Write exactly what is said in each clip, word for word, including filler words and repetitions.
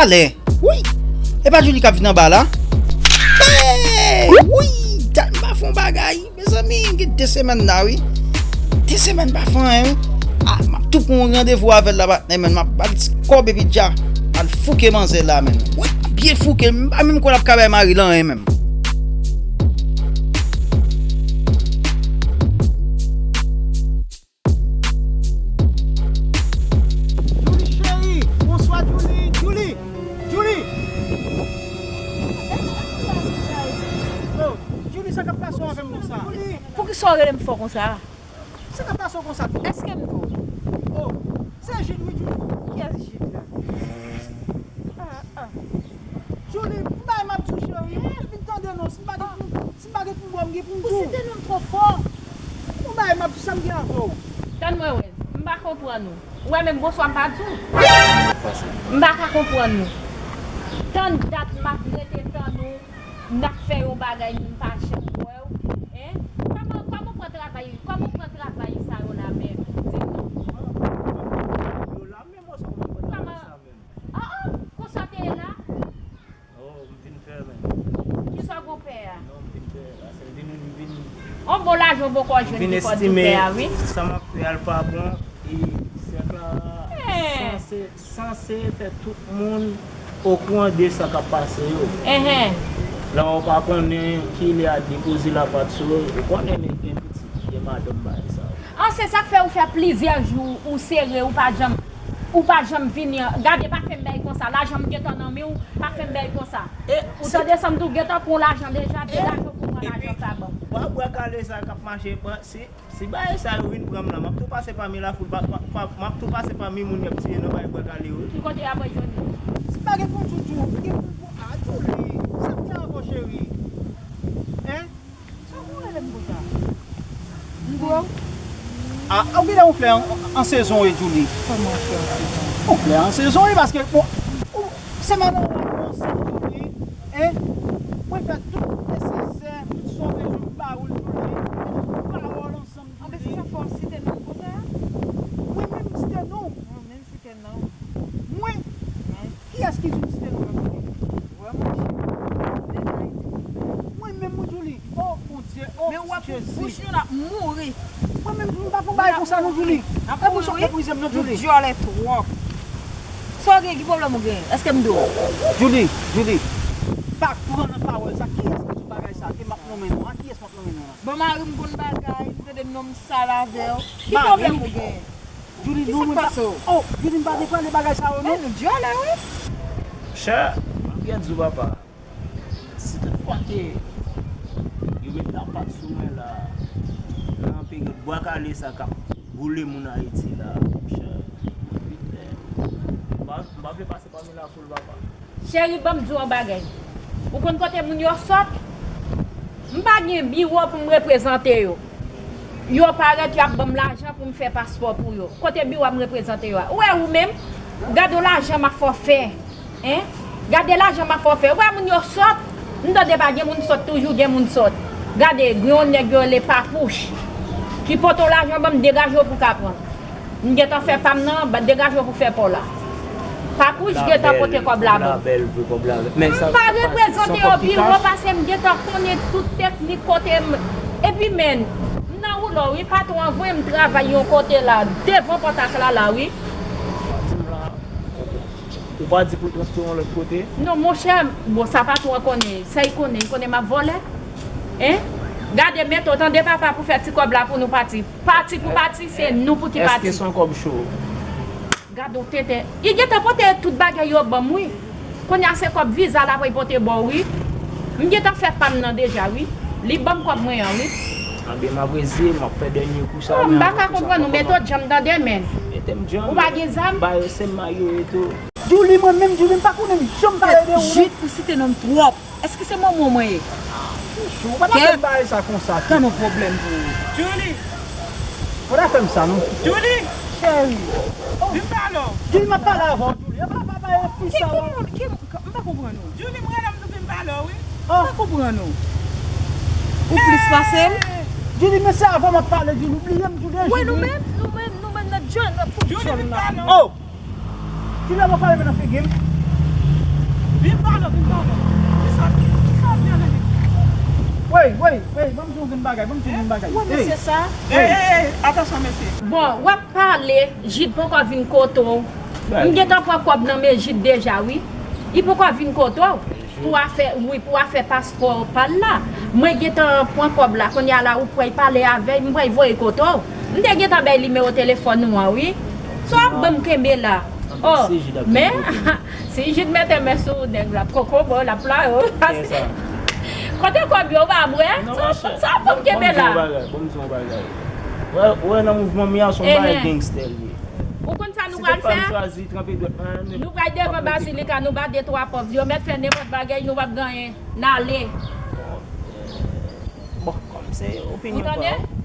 Lè. Wi. E pa Djouly k ap vin anba la? Hey! Wi! Dat m pa fè yon bagay. Mezanmi, gen de semèn la, wi. De semèn m pa fè anyen, wi. Ah, m ap tou pran yon randevou avè l la, patnè, men m ap ba l ti kòb epi dja al fouke manzè la, men. Wi, byen fouke. M pa menm kwè l ap ka bay mari l anyen, menm. Djouly cheri, bonswa Djouly, Djouly, Djouly. Oh, Djouly, sa k ap pase w avè m konsa? Poukisa w rele m fò konsa? Sa k ap pase w konsa? Èske m dwe? Oh, se Jid wi, Djouly. Kiyès Jid la? Ah, ah. Djouly, m bay m ap di w cheri, mwen vin tande non, si m pa gen pou, si m pa gen pou bò, m gen pou m di w. Ou site non m twò fò. Ou bay m ap di sa m gen avè w. Tann mwen wè, m pa konprann ou. Ou wè menm bonswa m pa di w. M pa ka konprann ou. Tann dat m ap rete tann ou, n ap fè yon bagay, m pa janm wè w. Hein? Kòman, kòman w pran travay, kòman w pran travay sa yo la menm? Di m non. Yo la menm, ou sa w pran travay sa menm? Ah, ah, konsa te ye la? Oh, m vin pè, men. Kisa w gon pè a? Non, m vin pè. Paske m vin, m vin, on bon lajan, on bon kò jwenn ki fò di pè a, wi. Sa m ap fè a l pa bon. E sèk la sanse, sanse fè tout moun okouran de sa k ap pase yo. Enhen. Lè w pa konnen ki lè a depoze lapat sou yo, ou konnen nèg gen pitit, gen madanm, bagay sa yo. An, se sa k fè ou fè plizyè jou ou sere, ou pa janm, ou pa janm vini an. Gade, pa fè m bèy konsa. Lajan m gentan nan men w, pa fè m bèy konsa. Ou tande sa m di w, gentan pran lajan deja, degaje w pou pran lajan sa ban m. Ou pa bwa kale sa k ap mache, si, si bagay sa yo vin pran m la, m ap tou pase pami lafoul, pa, pa, pa, m ap tou pase pami moun y ap tiye nan bagay bwa kale yo wi. Ki kote y ap jwenn nou? Si pa gen pou Djouly, gen pou, pou, a, Djouly, sa m gen avè w cheri? Hein? Sa w rele m konsa? M gwo. A, ou genlè yon flè an, an sezon wi, Djouly. Kòman yon flè an sezon? Yon flè an sezon wi, paske, bon, ou, se madanm ou an sèt Djouly, en, mwen fè tout nesesè, tout sa w bezwen m ba ou l, Djouly, nou gen pawòl ansanm, Djouly. Anben se sa fè w site non m konsa? Mwen menm m site non w? Mwen menm site non w. Mwen? Wi. Kiyès ki di m site non m? Vrèman, nèg Ayiti. Mwen menm, mwen, Djouly. Oh, Bondye, oh, Jezi. Men w wè pou bouch nou n ap mouri. Mwen menm, Djouly, m pa fè yon bagay konsa, non, Djouly. E bouch ou meprize m, non, Djouly. Nou dyòlè twòp. Sa w gen, ki pwoblèm ou gen? Èske m dwe w? Djouly, Djouly, pa pran nan pawòl sa. Kiyès ki di w bagay sa? Ke m ap nonmen non an? Kiyès m ap nonmen non an? Bon, mari m konn bagay, m tande nonm sal avè w. Ki pwoblèm ou gen? Djouly, non, mwen pa, oh, Djouly, m pa te prale bagay sa yo, non. Men nou dyòlè, wi. Monchè, m byen di w, papa, si tout fwa ke yo met lapat sou mwen la, nan peryòd bwa kale sa k ap boule moun Ayiti la, monchè, m pa, m pa vle pase pami lafoul, papa. Cheri, ban m di w yon bagay. Ou konn kote moun yo sòt? M pa gen biwo pou m reprezante yo. Yo parèt, y ap ban m lajan pou m fè paspò pou yo. Kote biwo a m reprezante yo a? Ou wè ou menm? Gade yon lajan m ap fè w fè. Hein? Gade lajan m ap fè w fè. Ou wè moun yo sòt? M tande pa gen moun sòt, toujou gen moun sòt. Gade, gen yon nèg yo rele Papouch ki pote yon lajan ban m, degaje w pou w ka pran. M gentan fè pa m nan, degaje w pou fè pa w la. Papouch gentan pote kòb la ban m. M pa reprezante yo pi wo paske m gentan konnen tout teknik kote m. Epi men, m nan woulo wi, patwon an voye m travay yon kote la, devan pòt ak la la wi. Ou pa di pou transfere yon lòt kote? Non, monchè, bon, sa patwon an konnen, sa li konnen, li konnen m ap vòlè. Hein? Gade, mete w tande papa pou fè ti kòb la pou nou pati. Pati pou pati, se nou pou ki pati. Èske se yon kòb cho? Gade w tenten. Li gentan pote tout bagay yo ban m, wi. Kounye a se kòb viza l ap pote ba w, wi. M gentan fè pa m nan deja, wi. Li ban m kòb mwen an, wi. Anben, m ap rezye, m ap fè dènye kou sa. Oh, m pa ka konprann ou, mete w djanm tande, men. Mete m djanm. Ou pa gen zam? Ba yo se m a yo ye tou. Djouly, mwen menm, Djouly, m pa konnen m janm pale de ou, non. Jid, ou site non m twòp. Èske se manman w mwen ye? Chouchou, ou pa ta fè m bagay sa konsa, tou. Tann yon pwoblèm pou ou. Djouly! Ou pa ta fè m sa, non. Djouly! Cheri. Vin pale w. Djouly, m ap pale avè w, Djouly. Apa, apa, apa, e fi sa, ki moun, ki, m pa konprann ou. Djouly, m rele w, m tou vin pale w, wi. M pa konprann ou. Ou plis pase m. Djouly, men se avè w m ap pale, Djouly. Ou bliye m, Djouly, e Djouly. Wè, nou menm, nou menm, nou menm, n ap jwenn, n ap fouti dyòl la. Oh! Kilè w ap pale nan figi m? Vin pale, vin pale. Kisa, kisa w vin avè li? Wey, wey, wey, ban m di w grenn bagay, ban m di w grenn bagay. Ey, mesye sa. Ey, ey, ey, atansyon, mesye. Bon, w ap pale, Jid poko vin kote w. M gentan pran kòb nan men Jid deja, wi. Li poko vin kote w. Pou afè, wi, pou afè paspò pa l la. Mwen gentan pran kòb la. Kounye a la, ou pral pale avè l, m pral voye kote w. M te gentan bay nimewo telefòn ou an, wi. Sa w ap ban m kenbe la? Oh, men, si Jid mete men sou nèg la, poko bon, l ap plore. Kote kòb yo, w pa bwè? Sa w ap ban m kenbe la? Ban m di w yon bagay, ban m di w yon bagay. Wè, wè, nan mouvman m ye a, se yon bagay gangstè l ye. Ou konn sa nou pral fè? Nou pral devan bazilika, nou ba de twa pòv. Yo mèt fè nenpòt bagay, nou p ap genyen. N ale. Bon, kòm se opinyon pa w. Ou tande?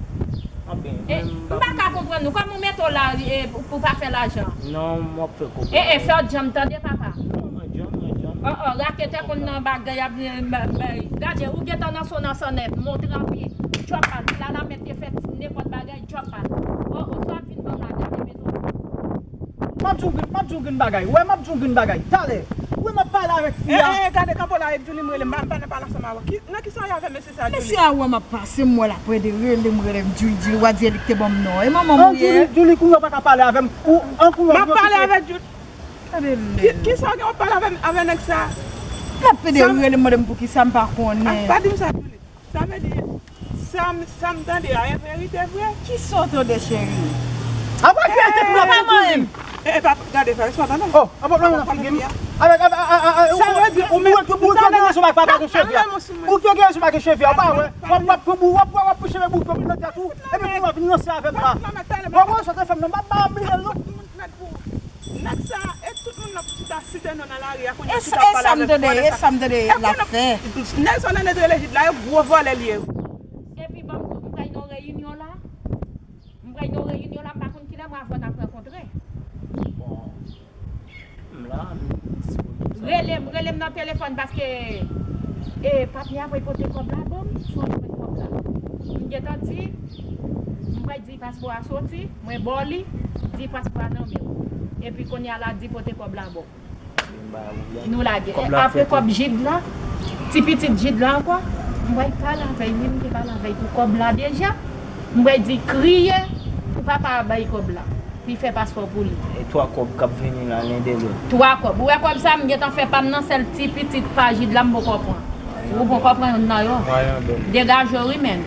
Anben, e, m pa ka konprann nou. Kòman w mete w la, e, pou, pou pa fè lajan? Non, m ap fè kòb la. E, e, fè w djanm tande, papa. Non, mwen djanm, mwen djanm. Oh, oh, raketè konn nan bagay ap, e, gade, ou gentan nan son nan san nèt, mont rapi, djòp al, la la mèt te fè nenpòt bagay, djòp al. Oh, oh, sa w ap vin ban m la, gade, mete w. M ap di w grenn, m ap di w grenn bagay. Wè, m ap di w grenn bagay. Talè. Wè, m ap pale avèk fi a. E, e, gade, kanpe la, e, Julie, m rele, m pa, m pa nan pale ansanm avè w. Ki, nan ki sa w ye avè mesye sa, Julie? Mesye a wè m ap pase, m wè l ap rele, rele m, rele m, Julie, Julie, w a di e li ki te ban m non. E manman m ou ye? Julie, Julie, kounye a w pa ka pale avè m. Ou, an kounye a w okipe. M ap pale avèk Julie. Gade l. Ki, ki sa w gen w ap pale avè, avè nèg sa? L ap pede rele m, mande m pou ki sa, m pa konnen. Pa di m sa, Julie. Sa vle di, sa m, sa m tande a, e verite vre? Ki sa w tande, cheri? A pa fè tèt nou ap fè. E, e, pa, gade, fè respè, non. Oh, a pa pran nan figi m. Avèk, a, a, a, a, sa vle di, ou menm, ou, ou, ou gen rezon pa, pa, pa gen cheve a. Ou gen rezon pa gen cheve a, ou pa wè. W ap, w ap, w ap, w ap cheve bouke w nan tèt ou, epi pou w vin ranse avè m la. W ap wè sa te fè m nan, m ap ba w bliye l, non. Nèg sa, e tout moun nan chita site non nan lari a, kounye a chita ap pale avèk vòlè sa. E sa m tande l ap fè. Nelson Nènè te rele Jid la, e gwo vòlè li ye. Epi ban m di w, m pral nan reyinyon la. M pral nan reyinyon la, m pa konn kilè mwen avè w n ap rankontre. Bon, m la, m disponib. Rele m, rele m nan telefòn paske, e, patnè a pral pote kòb la ban m, fò m jwenn kòb la. M gentan di, m pral di paspò a soti, mwen ba w li, di paspò a nan men w. Epi kounye a la, di pote kòb la ban w. Nou lage. Apre kòb Jid la, ti pitit Jid la ankò, m pral pale avè l, wi, m te pale avè l pou kòb la deja. M pral di kriye pou papa a bay kòb la. Pou l fè paspò pou li. E twa kòb k ap vini la, len de lòt. Twa kòb. Ou wè kòb sa, m gentan fè pa m nan sèl ti pitit pa Jid la, m poko pran. Ou poko pran youn nan yo. Degaje w, wi, menn.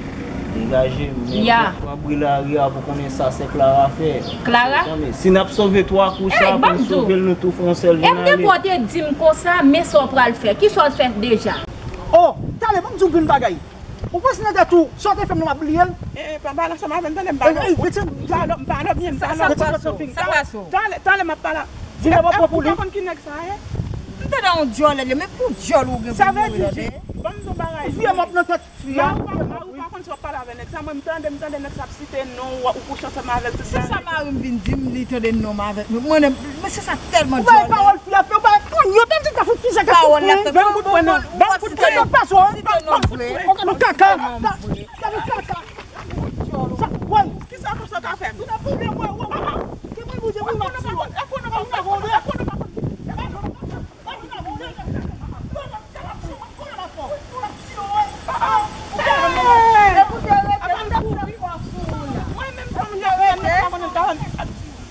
Degaje m, men pou pran bri lari a pou konnen sa sè Clara fè. Clara? Si n ap sove twa kou sa, pou n sove l, nou tou fè yon sèl, vin ale. M depi w te di m konsa, men sa w pral fè. Ki sa w fè deja? Oh, talè, ban m di w grenn bagay. Ou panse nan tèt ou, sa w te fè m nan m ap bliye l? E, e, pa pale ansanm avè m, tande, m pa lòp. M pa lòp, m pa lòp, m pa lòp. Talè, talè, m ap pale. Di nan pòpò pou li. Ou pa konn ki nèg sa ye? M tande yon dyòl, men pou dyòl ou gen pou mouri, tande. Sa vle di, ban m di w bagay. Fi a m ap nan tèt fi a. Mari w pa, mari w pa konn si w ap pale avè nèg sa. Mwen, m tande, m tande nèg sa ap site non w, ou kouche ansanm avè l tout bagay. Se sa mari m vin di m, li tande non m avèk mwen. Mwen, men se sa tèlman dyòl. Ou bay pawòl fi a, fè w bay. Moun yo tande ta fout fi sa ka fout pwen. Ban m kout pwen non. Ban m kout pwen non. Site non vre. Site non vre. Kaka. Kaka. Sa, woy. Kisa konsa w ka fè m? Ou nan pwoblèm, woy, woy, woy. Ki mwen pou di, woy, w ap tiye.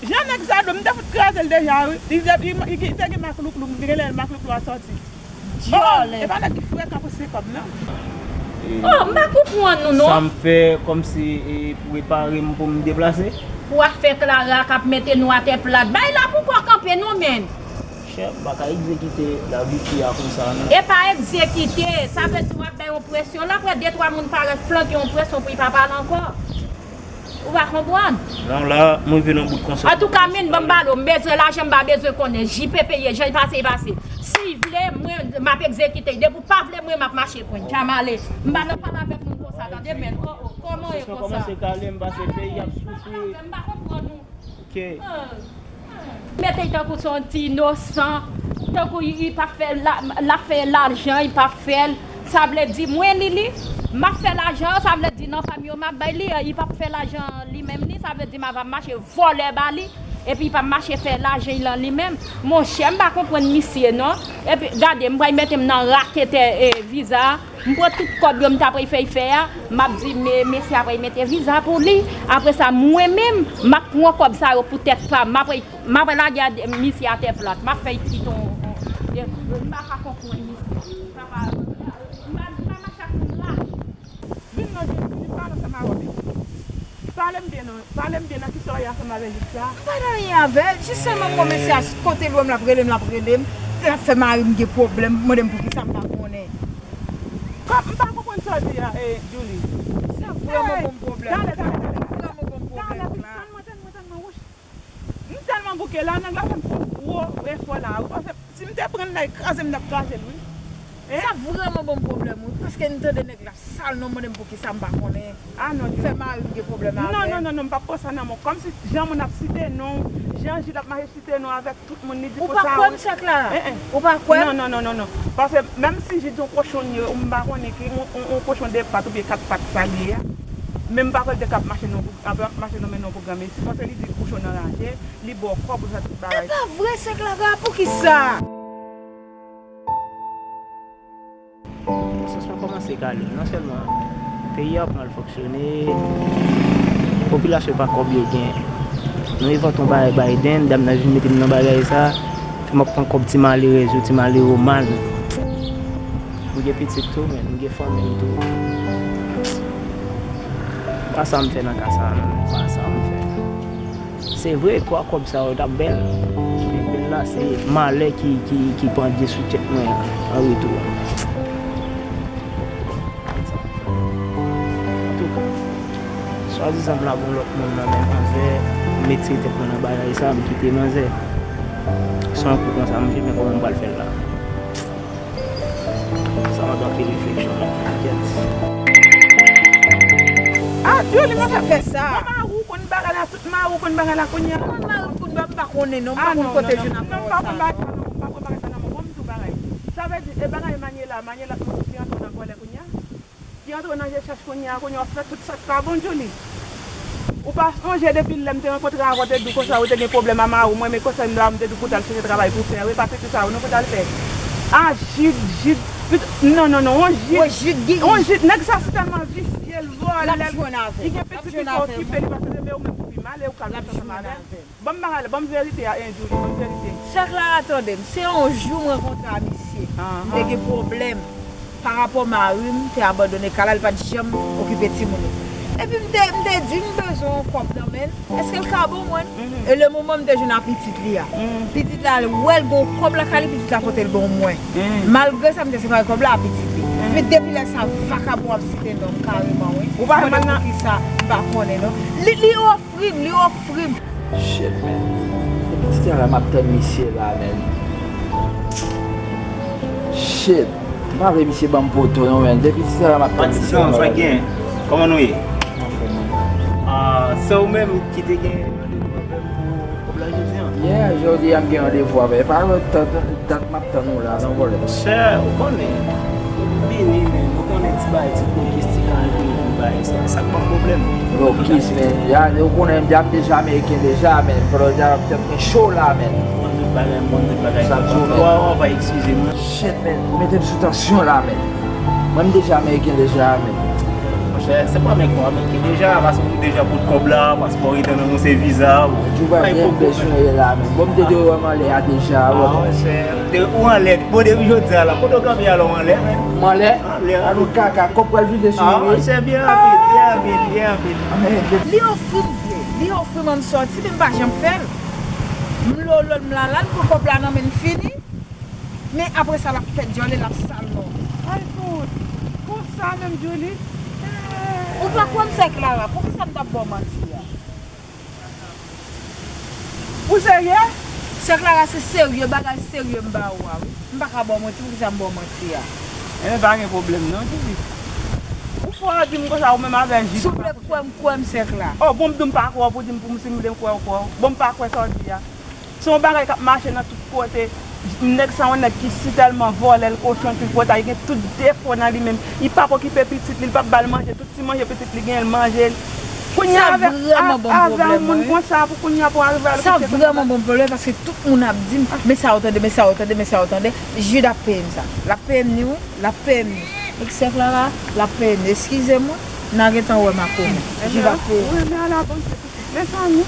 Jan nèg sa dwe, m te fout kraze l deja, wi. Li te, li, li, li te gen maklouklou, m te gen lè maklouklou a sòti. Dyòlè. Oh, e pa nèg ki frekan pou se kòb, non. Oh, m pa konprann nou, non. Sa m fè kòmsi, e, pou repare m, pou m deplase? Pou afè Clara k ap mete nou atè plat. Bay la pou kò kanpe, non, menn. Chè, m pa ka egzekite lavi fi a konsa, non. E pa egzekite, sa vle di w ap bay yon presyon. L ap wè de twa moun parèt flanke yon presyon pou li pa pale ankò. Ou pa konprann? Non, la, mwen rive nan bout konsa. Antouka, menn, ban m pale w, m bezwen lajan, m pa bezwen konnen. J P P ye, jan l pase, l pase. Si l vle, mwen, m ap egzekite l. Depi w pa vle, mwen, m ap mache pran l. Djamale, m pa nan pale avèk moun konsa, tande, menn. Oh, oh, kòman w ye konsa? Kòmanse kale, m pase peyi ap soufri. M pa konprann ou. Ok. Mete l tankou se yon ti inosan, tankou li, li p ap fè la, l ap fè lajan, li p ap fè l. Sa vle di, mwen, Lili, m ap fè lajan an, sa vle di, nan fanmi yo, m ap bay li, li p ap fè lajan li menm, li, sa vle di, m ap mache vòlè ba li. Epi pa mache fè lajan lan li menm. Monchè, m pa konprann misye non. Epi gade, m pral mete m nan raketè e viza. M pran tout kòb yo m ta pral fè fè a. M ap di me, mesye a pral mete viza pou li. Apre sa, mwen menm, m ap pran kòb sa yo pou tèt pa m. M ap, m ap lage misye atè plat. M ap fè kite yon, yon, m pa ka konprann misye. Papa, m pa, m pa mache ak moun la. Vin non, Jezi, vin pale ansanm avè m. Pale m byen non, pale m byen nan ki sa w ye ansanm avè Jis la. M pa nan anyen avè l, jis sèlman m wè mesye a kote l wè m l ap rele m, l ap rele m, l ap fè mari m gen pwoblèm, mande m poukisa m pa konnen. Kòm m pa konprann sa w di a, eh, Julie. Sa vrèman bon pwoblèm. Talè, talè, talè. Vrèman bon pwoblèm la. Tann mwen, tann mwen, tann mwen, wouch. M tèlman bouke la, nèg la fè m fè yon gwo efò la. Ou panse si m te pran l la, l kraze m, n ap kraze l, wi. Hein? Sa vrèman ban m pwoblèm, wi. Paske m tande nèg la sal non, mande m poukisa m pa konnen. Ah, non, fè mari m gen pwoblèm avè l. Non, non, non, non, m p ap pran sa nan men w. Kòmsi jan moun ap site non, jan Jid ap mache site non avèk tout moun, li di konsa. Ou pa kwè m, sè Clara? Ou pa kwè m? Non, non, non, non, non. Paske menm si Jid se yon kochon li ye, ou m pa konnen ki, yon, yon, yon kochon de pat oubyen kat pat sa li ye a. Men m pa kwè l te ka ap mache nan, ap mache nan men non pou granmesi, paske li di kochon nan raje, li ba w kòb, ou fè tout bagay. E pa vre, sè Clara, poukisa? Konsans mwen kòmanse kale m, non sèlman peyi a ap mal fonksyone, popilasyon pa kòb yo gen. Nou evante yon bagay Biden, dam nan vin mete m nan bagay sa, fè m ap pran kòb ti malerèz yo, ti malere mal. M gen pitit tou, men m gen fanmi m tou. Pa sa m fè nan ka sa a, non, pa sa m fè. Se vre, twa kòb sa yo t ap bèl. Men bèl la, se malè ki, ki, ki pandye sou tèt mwen an retou a. Antouka, swadizan m lage yon lòt moun nan men manzè, m retire tèt mwen nan bagay sa, m kite manzè. Se yon kou konsa m jwe, men kòman m pral fè l la? Sa mande anpil refleksyon, men. Kèt. Ah, Julie, mwen fè sa. Mwen mari w konn bagay la, tout mari w konn bagay la kounye a. Mwen mari m konn bagay, m pa konnen non, m pa konn kote jwenn akò sa non. Ah, non, non, non, non, m pa konn bagay sa non, m pa konn bagay sa nan men w. Bon, m di w bagay. Sa vle di, e bagay Manyela, Manyela ki antre nan vòlè kounye a? Ki antre nan rechèch kounye a, kounye a w ap fè tout sa k pa bon, Julie. Ou pa sonje depi lè m te rankontre avè w, te di w konsa ou te gen pwoblèm a mari w, mwen menm konsa m te di w pou w t al chèche travay pou w fè, wi, pa fè tout sa, non, pou w t al fè. Ah, Jid, Jid, non, non, non, on Jid, on Jid, nèg sa si tèlman visye, l vòlè, li gen pitit li pa okipe, li pa sonje, men ou menm ki pi mal, e ou k al rete ansanm avè l. Ban m bagay la, ban m verite a, en, Julie, ban m verite. Sè Clara, tande m, se yon jou m rankontre a misye. M te gen pwoblèm. Pa rapò mari m te abandone kay la, li pa t janm okipe timoun yo. Epi m te, m te di m bezwen yon kòb nan men l, èske l ka ban mwen l? E le moman m te jwenn a pitit li a. Pitit la, l wè l gen yon kòb lakay li, pitit la pote l ban mwen. Malgre sa, m te separe kòb la a pitit li. Men depi lè sa, vakabon ap site non m kareman, wi. Ou pa janm al nan... Poukisa, m pa konnen non. Li, li ofri m, li ofri m. Shit, man. Depi ti talè m ap tann misye la, man. Shit. M pa vle misye ban m poto, non, man. Depi ti talè m ap tann misye la, man. Patizan, sa gen? Kòman nou ye? Anfen, man. Ah, se ou menm ki te gen randevou avè m pou kòb la jodi a? Yeah, jodi a m gen randevou avè l. E pa lòt tan, tan, tan m ap tann ou la, non, vòlè. Monchè, ou konnen. Vini, men, ou konnen ti bagay, ti blokis, ti kalite, bagay sa, sa k ban m pwoblèm. Blokis, men, ya, ou konnen, m deja ameriken deja, men, pandan w ap tann mwen cho la, men. M konn tout bagay, m konn tout bagay. Sa di w, men. Wa, wa, wa, eskize mwen. Shit, men, ou mete m sou tansyon la, men. Mwen, m deja ameriken deja, men. Monchè, se pa menm kòb ameriken deja, paske ou deja pote kòb la, paspò rete nan nou, se viza, bon. Djouba byen bezwen ye la, men. Bon, m te dwe wè m anlè a deja, wè. Ah, monchè, de, ou anlè. Bon, depi jodi a la, kote w kanpe a la, ou anlè, men. M anlè? Anlè, a nou kaka, kòb pral vide sou nou, wi. Ah, monchè, byen rapid, byen rapid, byen rapid. Li ofri m vre, li ofri m ann sòti, men m pa janm fè l. M lolo l, m lala l, pou kòb la nan men l fini. Men apre sa, l ap fè dyòl e l ap sal non. Ay, fout. Konsa menm, Julie? Ou pa kwè m, sè Clara? Poukisa m t ap ba w manti a? Ou serye? Sè Clara, se serye, bagay serye m ba ou a, wi. M pa ka ba w manti, poukisa m ba w manti a? Enben, pa gen pwoblèm, non, Julie. Ou fò di m konsa, ou menm avè Jid. Si w vle kwè m, kwè m, sè Clara. Oh, bon, m di w m pa kwè w pou di m pou m, si m vle m kwè w, kwè w. Bon, m pa kwè sa w di a. Se yon bagay k ap mache nan tout kote. Nèg sa yon nèg ki si tèlman vòlè, l kochon, ki pwotay, li gen tout defo nan li menm. Li p ap okipe pitit li, li p ap ba l manje, tout ti manje pitit li genyen, l manje l. Kounye a avèk, a- avè yon moun konsa pou kounye a pou w al rive al kouche. Sa vrèman bon pwoblèm paske tout moun ap di m, men sa yo tande, men sa yo tande, men sa yo tande. Jid ap peye m sa. L ap peye m ni wi, l ap peye m ni. Eksè Clara, l ap peye m ni. Eskize m wi, n a gentan wè makomè. Jid ap peye m. Ou renmen ala Bondye pitit. Mezanmi.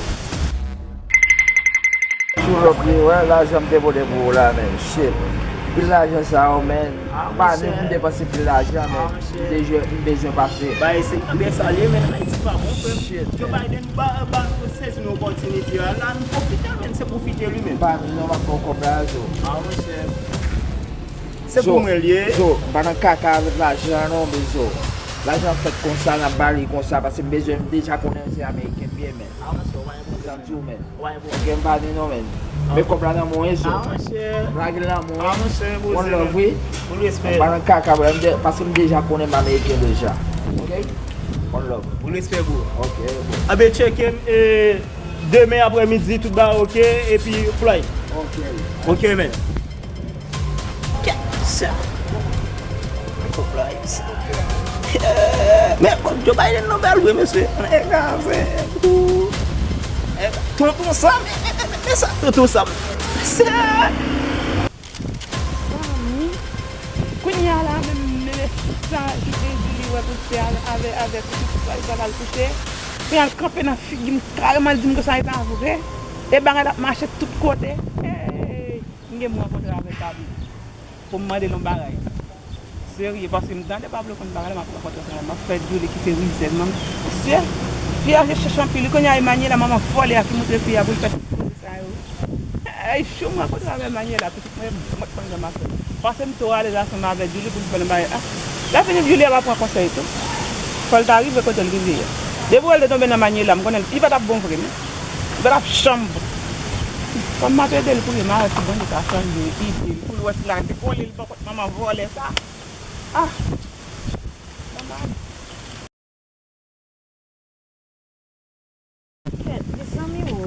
Sou lòt li, wè, lajan m te pote pou ou la, men, shit. Pil lajan sa yo, men, pa ni pou m depanse pil lajan, men, m bezwen, m bezwen pase. Bay se byen sa l ye, men Ayiti pa bon, frè m. Joe Biden ba, ba nou sezi nou opòtinite a, la nou pwofite, men se pwofite li menm. Pa ni non, m ap fè w kòb la, Zo. Ah, monchè. Se pou mwen l ye. Zo, m pa nan kaka avèk lajan an non, men Zo. Lajan fèt konsa, n ap ba li konsa, paske m bezwen, m deja konnen se ameriken m ye, men. Ah, monchè, w pa gen pwoblèm. Sa m di w, men. Ou pa gen pwoblèm. Gen pa ni non, men. Men kòb la nan men w, Zo. Ah, monchè. M lage l nan men w. Ah, monchè, poze. One love, wi. Pou respè. M pa nan kaka, bro. M de-, paske m deja konnen m ameriken deja. Ok? One love. Pou respè, bro. Ok, bro. Anben, tcheke m, e, demen aprèmidi, tout bagay ok, epi fly. Ok. Ok, men. Kèt sa. Fo fly sa. Men Joe Biden nan bèl vre, mesye. Nèg la, se, tonton Sam, men, men, men, men sa, tonton Sam. Se Zanmi, kounye a la, menm, menm sa, Jide di li wè pou se avè, avè, avè pitit sa, li pral al kouche. Kounye a l kanpe nan figi m kareman, l di m konsa e pa vre. E bagay la ap mache tout kote. Hey, m gen pou m rankontre avè l pa bliye. Pou m mande l yon bagay. Serye, paske m tande Pablo konn bagay la, m ap rankontre avè l, m ap fè Julie kite rizèz, man. Mesye, fi a je chèch anpil, wi, kounye a Emmanuela, manman vòlè a ki montre fi a pou l fè tout koze sa yo. Ey, chou m rankontre avè Emmanuela, pitit mwen, mwen, mwen, mwen, mwen, pase m tou alèz ansanm avè Julie pou m fè l yon bagay. Ah, lè fini Julie ap pran konsèy tou. Fò l ta rive kote l rive a. Depi w wè l te tonbe nan Emmanuela, m konnen li pa t ap bon vre, non. Li pa t ap janm bon. Fò m ap ede l pou li, m a wè si Bondye ka chanje ide l, pou l wè si l a dekole, l bò kot manman vòlè sa. Ah! Manman. Kèt, mezanmi o.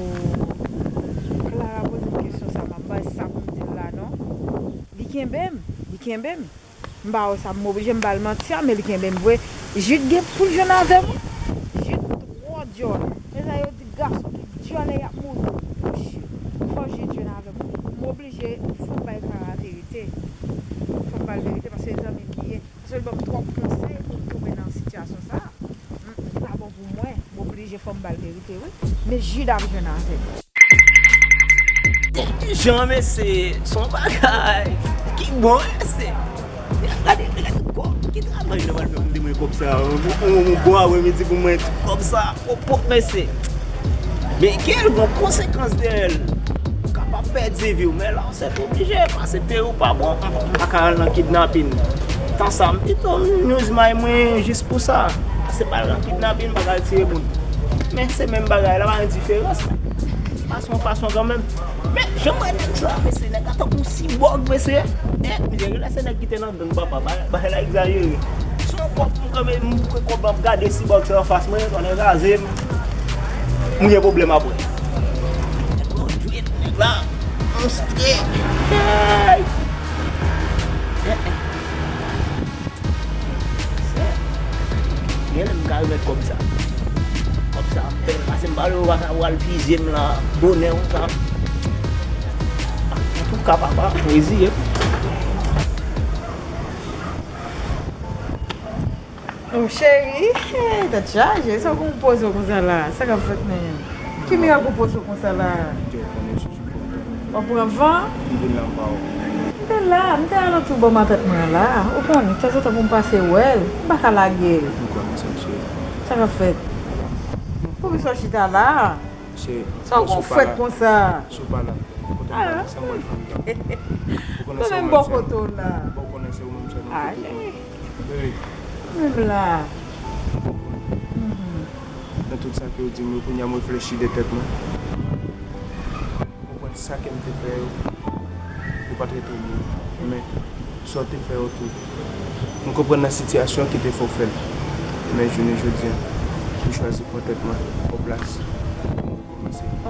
Clara poze m kesyon sa, m ap bay sa pou m di l la non. Li kenbe m, li kenbe m. M pa wè sa, m oblije m ba l manti a, men li kenbe m vre. Jude gen pou l jwenn avè m wi. Jude twò dyòl. Se sa yo di gason ki dyòl e y ap mouri pou Jude. Fò Jude jwenn avè m. M oblije, fò m bay Clara verite. Fò m ba l verite paske se zanmi m li ye. Paske l ban m twòp konsèy pou m tonbe nan sitiyasyon sa a. M, li pa bon pou mwen. M oblije fò m ba l verite wi. Men Jude ap jwenn avè m. Jan mesye, se yon bagay ki bon mesye. Gade, gade kòb, ki travay nou pral fè pou m te mwen kòb sa. Yon, yon, yon bon aprèmidi pou mwen tout kòb sa. Pòp, pòp, mesye. Men gen l gon konsekans dèyè l. Ou kapab pèdi vi w, men la w sètoblije pase peyi w pa bon. M pa ka al nan kidnapin. Tan sa, m pito m use may mwen jis pou sa. Se pa al nan kidnapin, m pa ka al tiye moun. Men se menm bagay la, pa gen diferans. Fason, fason kanmenm. Men, jan m wè nèg sa, mesye, nèg la tankou sibòg, mesye. Eh, mesye, genlè se nèg ki te nan gang, papa, bagay la egzajere. Se yon kòb m kanmenm, m bouke kòb la, m gade sibòg sa anfas mwen, kònè kraze m. M gen pwoblèm apre. Nèg la, monstre. Hey! Eh, eh. Genlè m ka remèt kòb sa. Kòb sa ap bèl, pase m pale w pa ka pral fizye m la bonè konsa. Antouka, papa, poezi, ye. Oh, cheri, tèt chaje, sa w konn poze w konsa la? Sa k ap fèt menm? Ki mirak ou poze w konsa la? Yo, konnen sou W ap pran van? M vin la, m pa wè. M te la, m te alantou bò matant mwen an la. Ou konnen, tanzantan pou m pase wè l, m pa ka lage l. M konnen sa, cheri. Sa k ap fèt? Poukisa w chita la? Cheri, sa w gon frèt konsa? Si w pa la, kote m pral, sa m pral fè m la. Ou konnen se ou menm sèl. Mwen menm bò kote w la. Bon, ou konnen se ou menm sèl nan tout mwen. Bebe. Menm la. Mhm. Nan tout sa ke w di m yo, kounye a m reflechi de tèt mwen. M konprann sa ke m te fè yo, yo pa t rete w byen. Men, sa w te fè yo tou, m konprann nan sitiyasyon ki te fè w fè l. Men jounen jodi a, m chwazi pran tèt mwen an plas.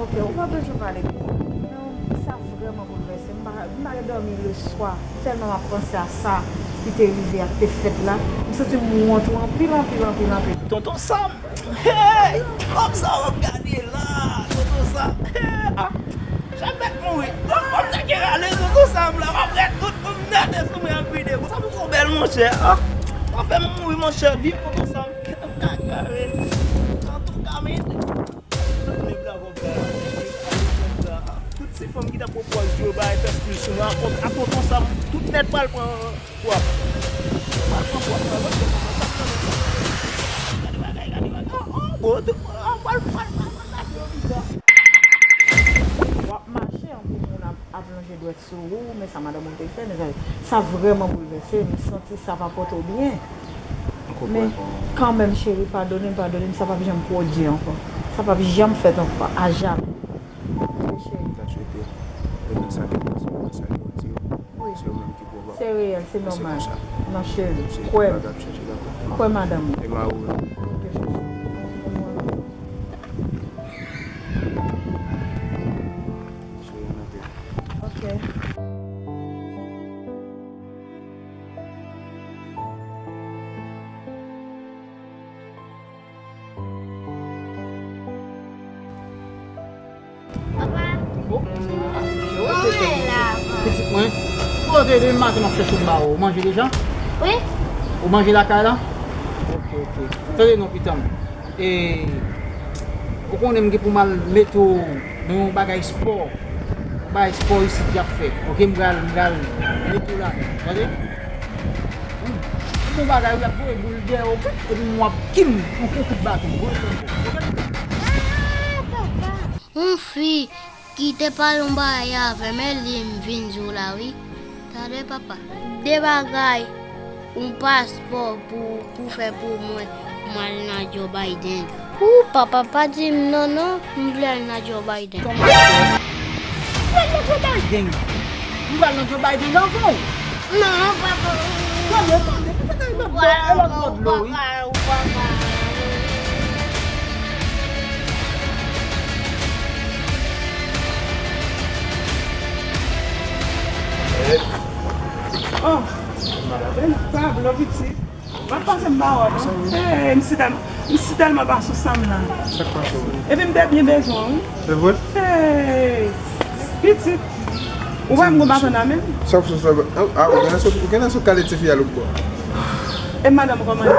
Ok, ou pa bezwen pale de sa. Non, sa vrèman boulvèse m. M pa, m pa ka dòmi leswa. Tèlman m ap panse a sa ki te rive a, ki te fèt la. M santi m wont wi anpil, anpil, anpil, anpil. Tonton Sam, Hey! Kòm sa w ap gade la, Toto Sam. Ah, Chak bèt mouri. Kòm sa ki rale Toto Sam la, w ap wè tout moun nade sou mwen ap gride. Toto Sam twò bèl, monchè. Ah, w ap fè m mouri, monchè. Viv Toto Sam. Antouka, men. Antouka, men. Men bravo, bravo. Tout se fanm ki t ap pwopòz yo bay fè stil sou mwen a Toto Sam. Tout nèt pral pran. Gade bagay, gade bagay. Oh, oh, bon, tout, oh, pral, pral, pral, pral, pral, pral. W ap mache, anpil moun ap, ap lonje dwèt sou ou, men sa madanm ou te fè, mezanmi, sa vrèman boulvèse m, m santi sa pa pote w byen. Men kanmenm, cheri, padone m, padone m, sa p ap janm pwodui ankò. Sa p ap janm fèt ankò, a jamè. Ok, cheri. M ta swete, yo nan sa ki pase, yo nan sa yo di yo. Wi. Se yo menm ki koupab. Se reyèl, se nòmal. Non, cheri. Kwè m. Kwè madanm ou. E mari w la. Ok, cheri. Cheri, nan tè. Ok. Papa, bon, pitit mwen, ou te demen maten m ap chèche m ba ou. Ou manje deja? Wi. Ou manje lakay la? Ok, ok. Tande non, pitit mwen. E, ou konnen m gen pou m al mete w nan yon bagay espò. Yon bagay espò isit y ap fè. Ok, m pral, m pral mete w ladan. Tande? Yon bon bagay, y ap voye boul dèyè w, epi m w ap kim yon kout baton. Voye fè m. Ok? Ah, papa! Yon fi ki te pale yon bagay avè m, e li m vin di w la, wi. Tande, papa. De bagay, yon paspò pou, pou fè pou mwen, pou m al nan Joe Biden. Ou, papa, pa di m non, non, m vle al nan Joe Biden. Kòman? Ou al nan Joe Biden? Ou al nan Joe Biden anvan w? Non, papa. Tande, tande, poutèt ay mèt bò, e lòt bò dlo, wi. Papa, ou papa. Oh, Pablo, pitit. M ap pase m ba w non. Hey, m si tèlman, m si tèlman pa sou sa m la. Sa k pase w? Epi m te byen bezwen w, wi. Se vre? Hey, pitit. Ou wè m gon baton nan men m? Sa w fè sa? Ah, ou genlè sot, ou genlè sot kale tifi a lòt bò. E madanm ou kòman l ye?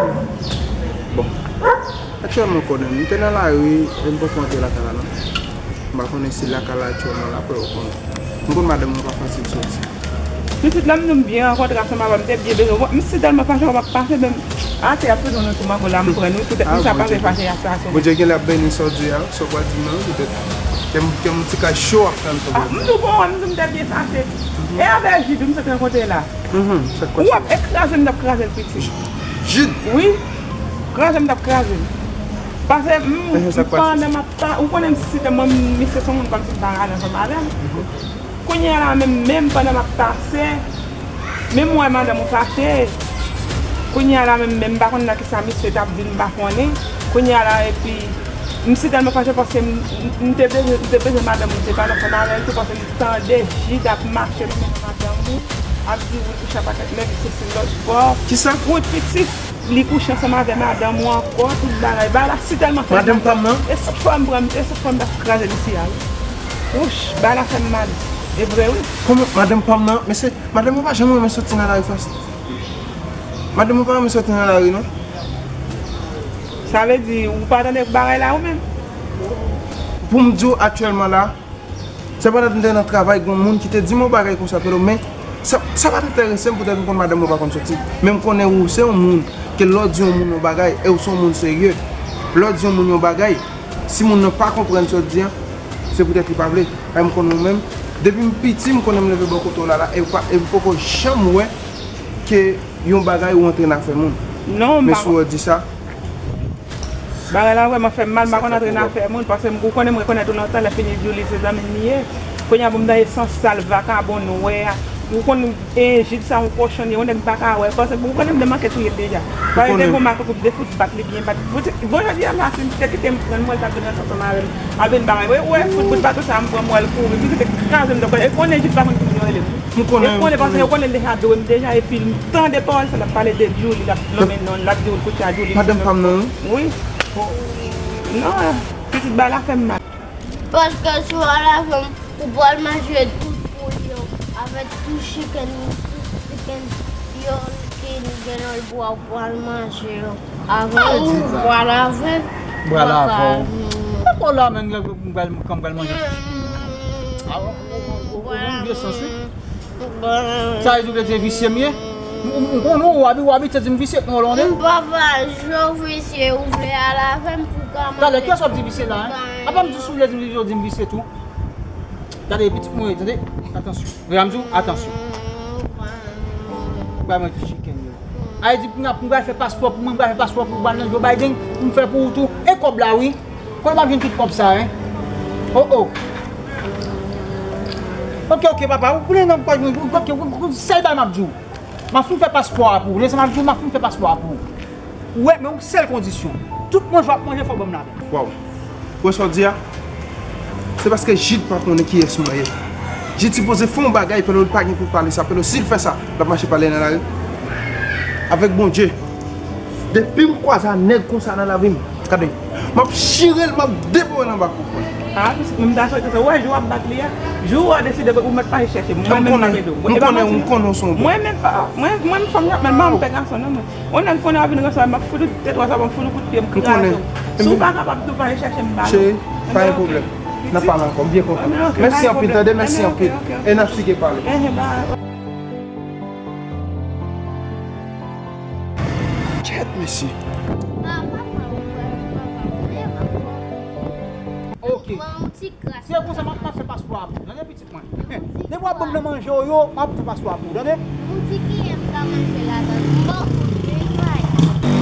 Bon. Aktyèlman, konnen m te nan lari, e m poko antre lakay la non. M pa konnen si lakay la aktyèlman l apre ou konnen. M konn madanm mwen pa fasil soti. Pitit, lè m di w m byen rankontre ansanm avè w, m te byen bezwen w. M si tèlman fache, w ap pase, men atè a toujou nan tou mango la, m pran nou, poutèt nou sa pase fache a sa sou mwen. Bondye genlè ap beni sa w di a, sa w pral di m nan, poutèt kè m, kè m ti kay cho ap tann sa w pral di. M di w bon, m di w m te byen fache. E avè Jid, m sot rankontre la. Ou ap kraze m, t ap kraze l, pitit. Jid? Wi. Kraze m, t ap kraze l. Pase m, pandan m ap ta, ou konnen m si tèlman misye se yon moun kòmsi m pa rale ansanm avè l. Kounye a la menm, menm pandan m ap pase, menm m wè madanm ou fache. Kounye a la menm, menm m pa konn nan kisa misye t ap di l, m pa konnen. Kounye a la, epi, m si tèlman fache paske m, m, m te bezwen, m te bezwen madanm ou, m te pale ansanm avè l tou, paske m tande Jid ap mache, m mennen madanm ou, ap di wi kouche a pa tèt, men misye se lòt bò. Kisa? Wi, pitit. Li kouche ansanm avè madanm ou ankò, tout bagay. Bagay la si tèlman fè m mal. Madanm pa m nan? E sot fò m pran, e sot fò m t ap kraze l isi a, wi. Wouch, bagay la fè m mal. E vre, wi. Kòman madanm pa m nan? Mesye, madanm ou pa janm renmen soti nan lari fasil. Madanm ou pa renmen soti nan lari, non. Sa vle di, ou pa tande bagay la, ou menm? Pou m di w aktyèlman la, se pandan m te nan travay, gen yon moun ki te di m yon bagay konsa, Pelo, men sa, sa pa t enterese m poutèt m konn madanm ou pa konn soti. Men m konnen ou se yon moun ke lè w di yon moun yon bagay, e ou se yon moun serye. Lè w di yon moun yon bagay, si moun nan pa konprann sa w di a, se poutèt li pa vle. Paske m konnen ou menm, depi m piti, m konnen m leve bò kote w la la, e w pa, e m poko janm wè ke yon bagay ou antre nan afè moun. Non, m pa. Men si w di sa. Bagay la vrèman fè m mal, m pa konn antre nan afè moun, paske m, ou konnen m rekonèt ou lontan, lè fini Djouly se zanmi m li ye. Kounye a pou m tande sans sal vakabon nwè a. Ou konn, e, Jid sa yon kochon li ye, yon nèg m pa ka wè, paske ou konnen m te manke touye l deja. Paske te gon makout m te fout bat li byen bat. Bon, jodi a la, si m te kite m pran l, mwen l t ap vin rantre ansanm avè m. Ap vin bagay. Ou wè, fout bout baton sa a m pran m wè l kouri. Pitit te kraze m, donk, e konnen Jid pa konn ki moun yo rele m. M konnen, e konnen, paske yo konnen l deja dwe m deja, epi m tande pawòl sa l ap pale de Djouly, l ap nonmen non l, l ap di w kote a Djouly. Madanm pa m nan, wi. Wi. Non, pitit bay la fè m mal. Paske si w al avè m, ou pral manje tout poul yo, avèk tout chicken, tout chicken yo ki gen nan lbwa, ou pral manje yo. Avè m, ou pral avè m. Pral avè w. Poko la menm, m pral, m pral manje tout chicken yo. Ah, ou, ou, ou, ou, ou vye sans, wi. Sa vle di ou vle di visye m ye? M, m, m konnen w abi-, w abitye di m visye, non, londe. M papa, jan w visye, ou vle al avè m pou ka manje. Talè, kiyès w ap di visye la, en? Apa m di si w vle di m visye, w di m visye tou? Gade, pitit mwen, tande, atansyon. Reyanm di w, atansyon. Bay mwen tout chicken yo. Ay di pou m, pou m pral fè paspò pou mwen, m pral fè paspò pou w pral nan Joe Biden, pou m fè pou ou tou. E kòb la, wi. Kote m ap jwenn tout kòb sa, en? Oh, oh. Ok, ok, papa, ou konnen nan kòb mwen, ok, ok, ok, sèl bagay m ap di w. M ap fin fè paspò a pou ou. Lè sa m ap di w, m ap fin fè paspò a pou ou. Ou wè, men yon sèl kondisyon. Tout manje w ap manje, fò w ban m ladan. Waw. Ou wè sa w di a? Se paske Jid pa konnen kiyès mwen ye. Jid sipoze fè yon bagay, pèlè li pa gen pou l pale sa. Pèlè si l fè sa, l ap mache pale nan lari. Avèk Bondye, depi m kwaze a nèg konsa nan lavi m, gade, m ap chire l, m ap devore l anba kou pwen. Ah, pitit mwen, m ta swete sa. Ou wè jan w ap bat li a? Jou w a deside ou mèt mache chèche m. Mwen menm m ap ede w. M konnen, m konnen w se yon bon. Mwen menm, ah, mwen, mwen fanm y ap menm, m pa pè gason non mwen. Yon nèg konnen w ap vin ranse m, m ap fout ou de twa sa, m ap fout ou kout pye, m kraze w. Si w pa kapab tou, pa al chèche m ba nou. Cheri, pa gen pwoblèm. N ap pale ankò, m byen kontan. Mèsi anpil, tande, mèsi anpil. E n ap sike pale. Kèt, mesye. Ok. Se konsa m ap, m ap fè paspò a pou ou. Tande, pitit mwen. Depi w ap ban m nan manje w yo, m ap fè paspò a pou ou, tande? Yon ti kiyè m ka manje ladan. M ba w tout, wi, frè.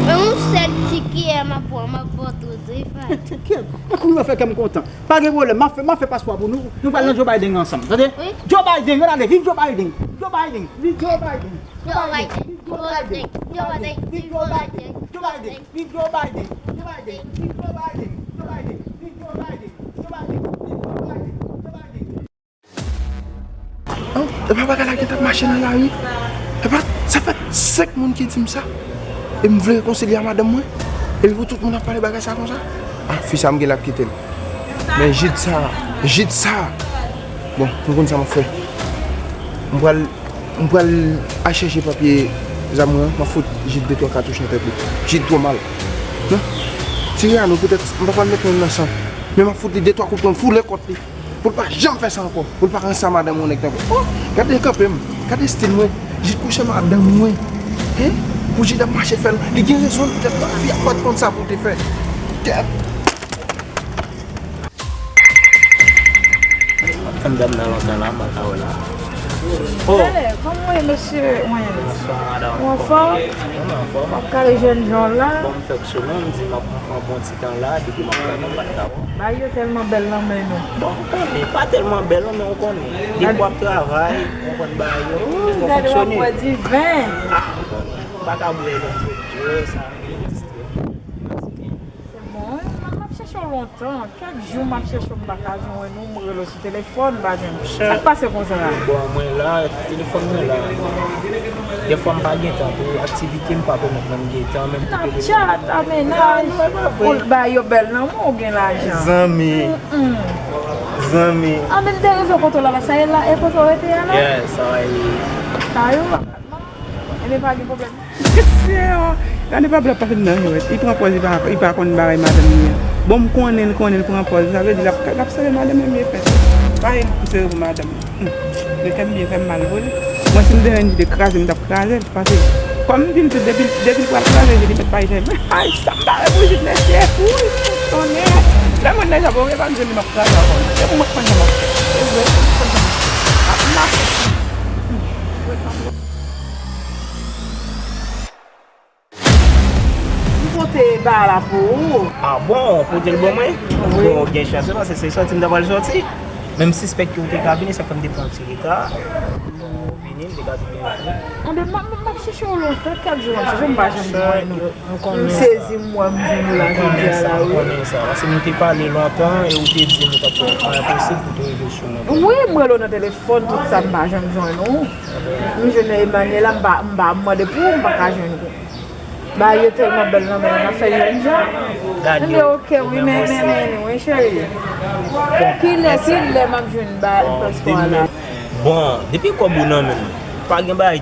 Men yon sèl ti kiyè m ap pran, m ap ba w tout, wi, frè. Kèt, men kounye a fè kè m kontan. Pa gen pwoblèm, m ap fè, m ap fè paspò a pou nou. Nou pral nan Joe Biden ansanm, tande? Wi. Joe Biden, ann ale, viv Joe Biden! Joe Biden, viv Joe Biden! Joe Biden, Joe Biden, Joe Biden, viv Joe Biden! Joe Biden, viv Joe Biden! Joe Biden, viv Joe Biden! Joe Biden, viv Joe Biden! Joe Biden, viv Joe Biden! Joe Biden! Oh, epa bagay la gentan ap mache nan lari. Epa, sa fè senk moun ki di m sa. E m vle rekonsilye a madanm mwen. Epi pou tout moun ap pale bagay sa konsa. Ah, fi sa m gen l ap kite l. Men Jid sa, Jid sa. Bon, m konn sa m ap fè. M pral, m pral al chèche papye zam mwen an. M ap fout Jid de twa katouch nan tèt li. Jid twò mal. Non. Tire a nou, poutèt m pa pral met menm nan san. Men m ap fout li de twa kout pwen, foule kòt li. Pou l pa janm fè sa ankò. Pou l pa ranse a madanm yon nèg tankou. Oh, gade kanpe m. Gade estil mwen. Jid kouche madanm mwen. Hein? Pou Jid ap mache fè l. Li gen rezon l, poutèt fi a pa t konn sa pou l te fè. Kèt. Tann dam nan lontan la, m pa ka wè la. Oh! Hey, kòman w ye, mesye? Mwen. Bonswa, madanm. Ou anfòm? Mwen anfòm. W ap kale jèn jan w la? Bon, m fèk sou non, m di m ap pran bon ti tan la, depi m ap tann ou, m pa t ka wè w. Bagay yo tèlman bèl nan men nou. Bon, m konnen, pa tèlman bèl non, men w konnen. Depi w ap travay, w konprann bagay yo, fò w fonksyone. Ou gade w ap wè diven. Ah, m konnen. M pa ka bwè lè m jodi yo, sa distrè m. Se bon, wi, m ap chèche w lontan. Kèk jou m ap chèche w, m pa ka jwenn ou, m rele w sou telefòn, m pa jwenn ou. Sa k pase konsa a? Bon, mwen la, telefòn mwen la. Dèfwa m pa gen tan tou, aktivite m pa pèmèt mwen m gen tan, menm pou telefòn. Snapchat, a mennaj, ou bagay yo bèl nan men w, ou gen lajan. Zanmi. Zanmi. A, men m te rive kote w la, sa e la, e kote w rete a la? Yes, sa e. Sa yo. Ebyen, pa gen pwoblèm. Mesye, oh, gade pa blan pa fin nan jwèt. Li pran pòz, li pa, li pa konn bagay madanm li an. Bon, m konnen l, konnen l pran pòz. Sa vle di l ap, l ap sere madanm li byen fèt. Pa e l pou sere pou madanm li. Hmm. Men kè m byen fè m mal pou li. Mwen, si m te renmen li te kraze m, m t ap kraze l. Paske, kòm m di l tou, depi, depi l pral kraze, li mèt pa janm. Ay, sa m bare pou Jid, mesye. Wouy, tonnè. Lè mwen nan jan, bon, e pa m jwenn li, m ap kraze ankò. Se pou mwen k konn jan m ap fè. Se vre, se pou mwen k konn jan m ap fè. Ap mache. M pote ba la pou ou. Ah bon, ou pote l ban mwen? Wi. Bon, gen chans wi, paske se sòti m ta pral sòti. Men m sispèk ke ou te ka vini, sa fè m te pran yon ti reta. Ou vini, m te ka tou byen vini. Anben, m ap, m ap chèche w lontan, kèk jou m ap chèche w, m pa janm jwenn ou. M sezi m wè m jwenn ou la jodi a la, wi. M konnen sa, paske nou te pale lontan e ou te di m ou t ap fè yon travay posib pou te rive sou mwen. Wi, m rele w nan telefòn, tout sa, m pa janm jwenn ou. M jwenn Emmanuela, m pa, m pa, m mande pou ou, m pa ka jwenn ou. Bagay yo tèlman bèl nan men n ap fè jèn jan. Gade, ok, wi, men, men, men, anyway, cheri. Kilè, kilè m ap jwenn ba paspò a la? Bon, depi kòb ou nan men m, pa gen bagay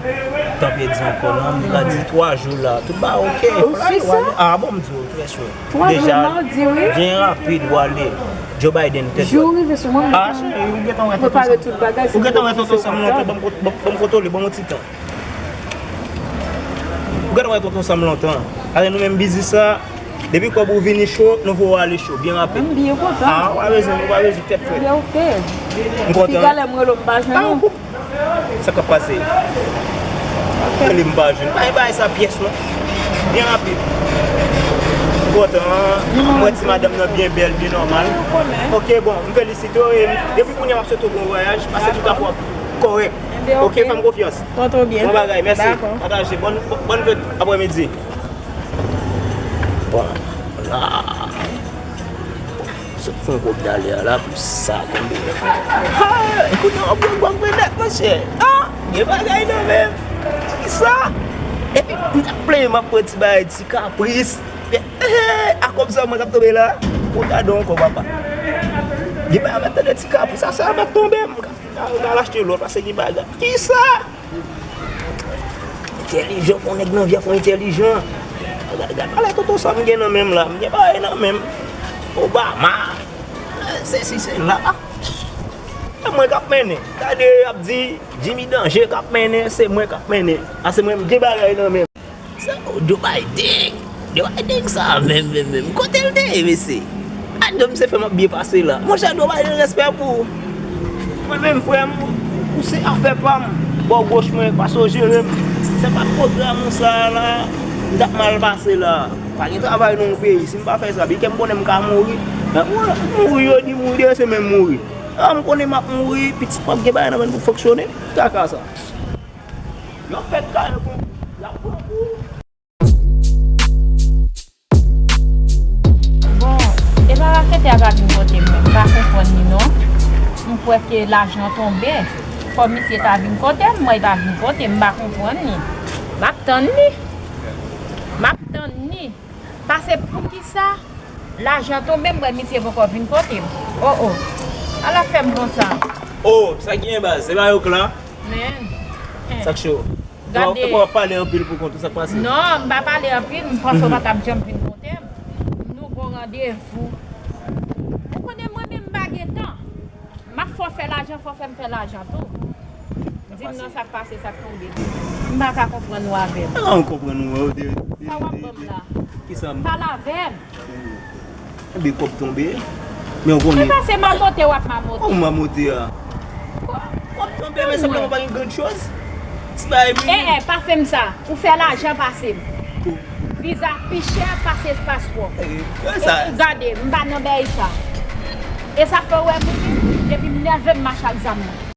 tan pèdi ankò non. M ka di twa jou la, tout bagay ok. Ou si sa? Ah bon, m di w, trè sure. Twa jou, madi, wi. Byen rapid, w ale. Joe Biden, tèt dwat. Jou rive sou mwen, ah, cheri, ou gentan wè tonton Sam. Ou gentan wè tonton Sam lontan, ban m kontwole, ban m yon ti tan. Ou gentan wè tonton Sam lontan. Ale nou menm biznis sa, depi kòb ou vini cho, nou voye w ale cho, byen rapid. M byen kontan. Ah, ou pa bezwen, ou pa bezwen tèt frèt. Byen, ok. M kontan. Piga lè m rele w, m pa jwenn ou. Sa k ap pase? Rele m pa jwenn. Pa gen bagay sa pyès non. Byen rapid. M kontan. M wè ti madanm nan byen bèl, byen nòmal. Ok, bon, m felisite w e depi kounye a m ap swete w bon vwayaj, pase tout afè w ap kòrèk. Ok, fè m konfyans. Bon bagay, mèsi. Pataje. Bòn, bòn fèt aprèmidi. Bon, la. Sot fè yon gwo dale a la pou sa tonbe. Ha! Kounye a w ap wè gwang mwen nèt, monchè. Ah! Gen bagay nan men m. Kisa? Epi, m t ap plenyen m ap pran ti bagay, ti kapris. Eh, a kòb sa mwen k ap tonbe la. Ou gade ankò, papa. Gen bagay m ap tande ti kapris, sa, sa m ap tonbe. M ka, m ka al achte lòt, paske gen bagay. Kisa? Entèlijan, fò nèg nan vi a fò entèlijan. Gad, gad, gad bagay tonton sa m gen nan men m la. M gen bagay nan men m. Obama. Sesi, sela. E mwen k ap mennen. Gade, y ap di Jimmy Danje k ap mennen, se mwen k ap mennen. Paske mwen, m gen bagay nan men m. Sa, Joe Biden. Joe Biden sa menm, menm, menm. Kote l te ye, mesye? A, non, misye fè m ap byen pase la. Monchè, Joe Biden, respè pou ou. Mwen menm, frè m, ou se afè pa m. Bò goch mwen, pase w jere m. Se pa t pwogram ou sa a la, m t ap mal pase la. Pa gen travay nan yon peyi. Si m pa fè sa, byen ke m konnen m ka mouri. Men mwen, mouri, yo di mouri, se menm mouri. A, m konnen m ap mouri, pitit m ap gen bagay nan men pou fonksyone. Kaka sa. Yo fèk kare pou y ap pran kou. Bon, e pa raketè a pa vin kote m, men m pa konprann li non. M kwè ke lajan tonbe. Fò misye ta vin kote m, mwen li pa vin kote m, m pa konprann li. M ap tann li. M ap tann li. Pase poukisa lajan tonbe, m wè misye poko vin kote m. Oh, oh. Ala fè m konsa. Oh, sa ki gen baz? Se pa yo k la? Men. Sa k cho? Gade. Epa w ap pale anpil pou kont ou, sa k pase? Non, m pa pale anpil, m panse w pa t ap janm vin kote m. Nou gon randevou. Ou konnen mwen menm m pa gen tan. M ap fè w fè lajan, fò w fè m fè lajan tou. Di m non, sa k pase, sa k tonbe. M pa ka konprann ou avè m. Sa w konprann ou, ou te, sa w ap ban m la? Kisa m? Pale avè m. Ebyen kòb tonbe. Men ou konnen. Se pa se mamote w ap mamote. Kòman mamote a? Kòb tonbe, men sanble mwen pa gen grann choz. Ti bagay minm. Eh, eh, pa fè m sa. Ou fè lajan pase m. Viza pi chè pase paspò. Eh, sa. Eh, gade, m pa nan bèy sa. E sa fè w wè m, depi m nève m mache ak zam nan.